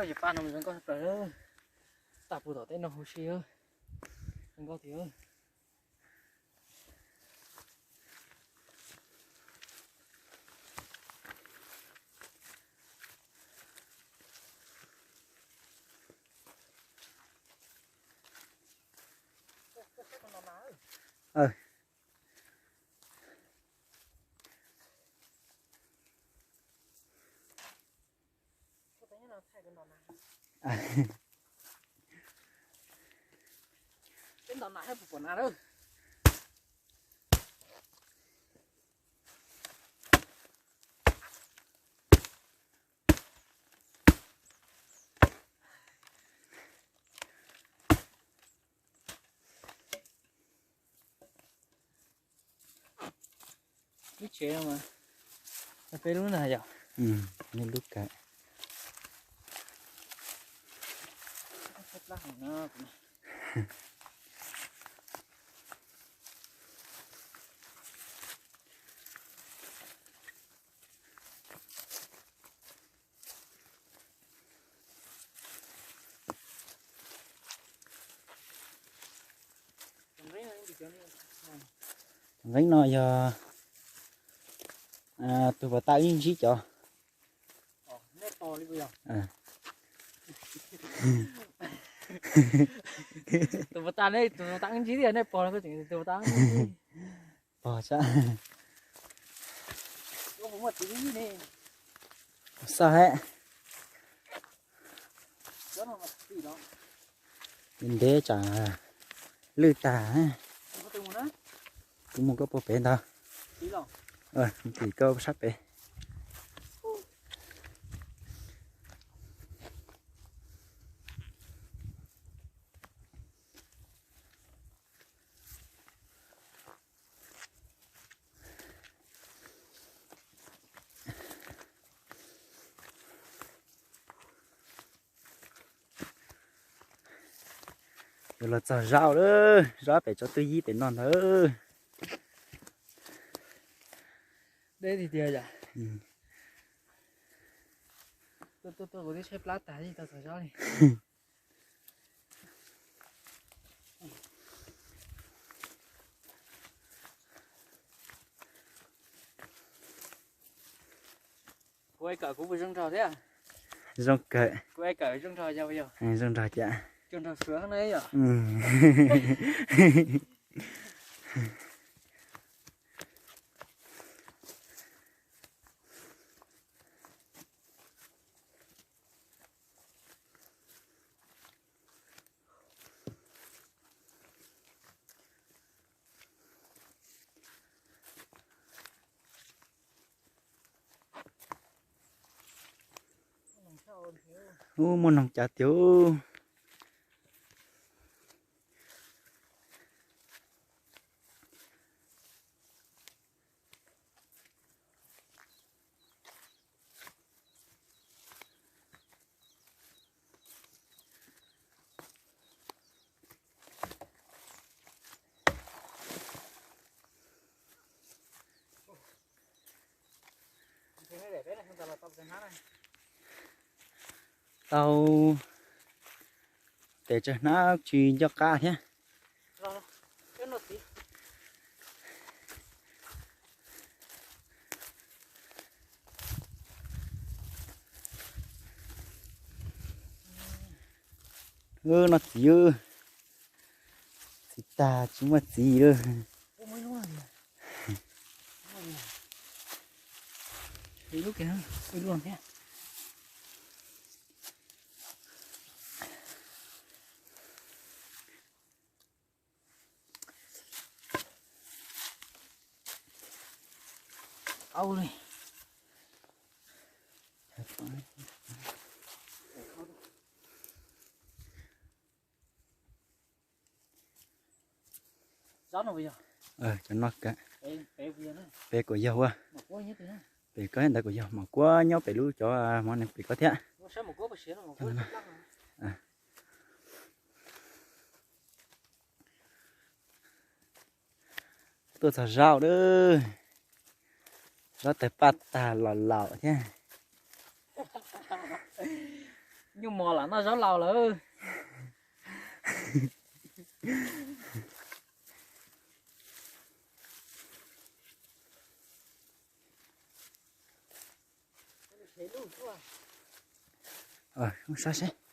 Cov paj no zoo nkauj tshaj plaws. Tag puag tom teb no huv si, zoo nkauj tiag. Peb ntaus nas thiab puas pom nas lawm. Lub tsev no mas, peb lub na yom. Lub kawm. Nqeeb no yog tus puas tas wb ntsib cov. Tus puas tas ne, tus puas tas wb ntsib thiab, nej pog los koj tseem tus puas tas wb ntsib. Pog sab. Xaj he. Ntev tsam lwj tag. Kuv mus koj puag pem ntag. Tim koj sab pem. Yuav los txog zaub lawm, zaub pem tsob twj yib pem no ntag. Deb tiag tiag yom. Tuaj tuaj tuaj kuv twb tshaib plab tag yeej tau txog zaub li. Kuv es kawm kuv puas zoo nraug thiab? Zoo kawm. Kuv es kawm zoo nraug yog puas yog? Zoo nraug cas? Zoo nraug suav na yom. Ub, muaj noog cav tiag. Tau tes tsawg hnab tsis nco qab thiab. Noj txiv, txiv tag tsis muaj txiv lawm. Au li. Cov no ka, pem kuj yog ua, pem koj ntawd kuj yog, mas kuab nyob pem lub cov hmov ne pem koj thiab. Tuaj txog zaub lawm, zaub tawg paj tag los laus thiab. Nyuj mos lam noj zaub laus lawm. Saib seb.